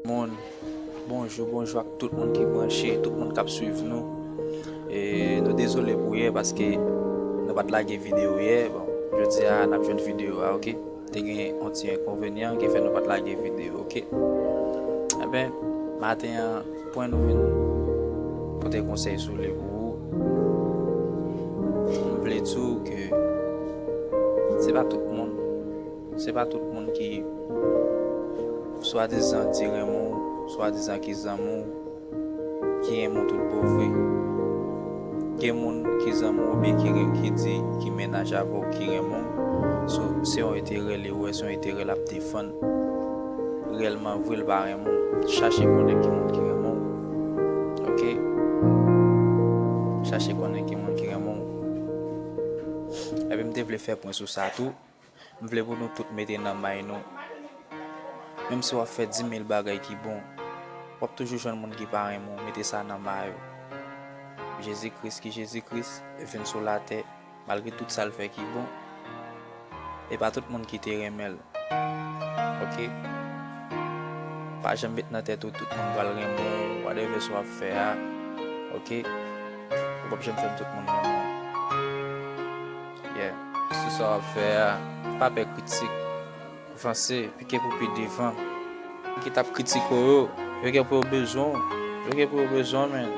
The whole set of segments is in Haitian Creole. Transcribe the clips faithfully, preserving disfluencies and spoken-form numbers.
Moun, bonjou, bonjou ak tout moun ki branche, tout moun k ap swiv nou. E nou dezole pou yè paske nou pa t lage videyo yè. Bon, jodi a n ap jwenn videyo a, oke? Te gen yon ti enkonvenyan ki fè nou pa t lage videyo, oke? Enben, maten an, pwen nou vin pote konsèy sou li pou ou. M vle di w ke se pa tout moun, se pa tout moun ki swadizan di renmen w, swadizan ki zanmi w, ki renmen w tout bon vre. Gen moun ki zanmi w oubyen ki, ki di ki mennaj avè w ki renmen w. So, se yon enterè li wè, se yon enterè l ap defann. Reyèlman vre, l pa renmen w. Chache konnen ki moun ki renmen w. Oke? Chache konnen ki moun ki renmen w. Epi m te vle fè pwen sou sa tou. M vle pou nou tout mete nan may nou. Menm si w ap fè dimil bagay ki bon, w ap toujou jwenn moun ki pa renmen w. Mete sa nan may ou. Jezi Kris ki Jezi Kris vin sou latè, malgre tout sa l fè ki bon, e pa tout moun ki te renmen l. Oke? Pa janm met nan tèt ou tout moun pral renmen w, whatever sa w ap fè a. Oke? Ou p ap janm jwenn tout moun renmen w. Yeah. Sou sa w ap fè a, pa pè kritik. Vanse, pike pou pi devan. Ki t ap kritike w yo, yo gen pou yo bezwen w. Yo gen pou yo bezwen w, men.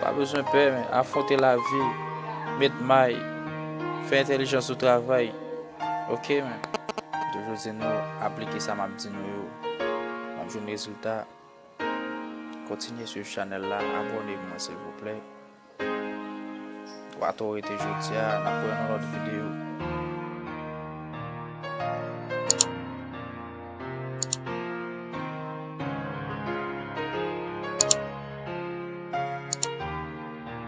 Pa bezwen pè, men. Afwonte lavi. Met may. Fè entèlijans ou travay. Oke, men. Toujou di nou aplike sa m ap di nou yo. N ap jwenn rezilta. Kontinye swiv chanèl la, abòne pou mwen silvouplè. W a tou rete jodi a, n ap wè nan lòt videyo.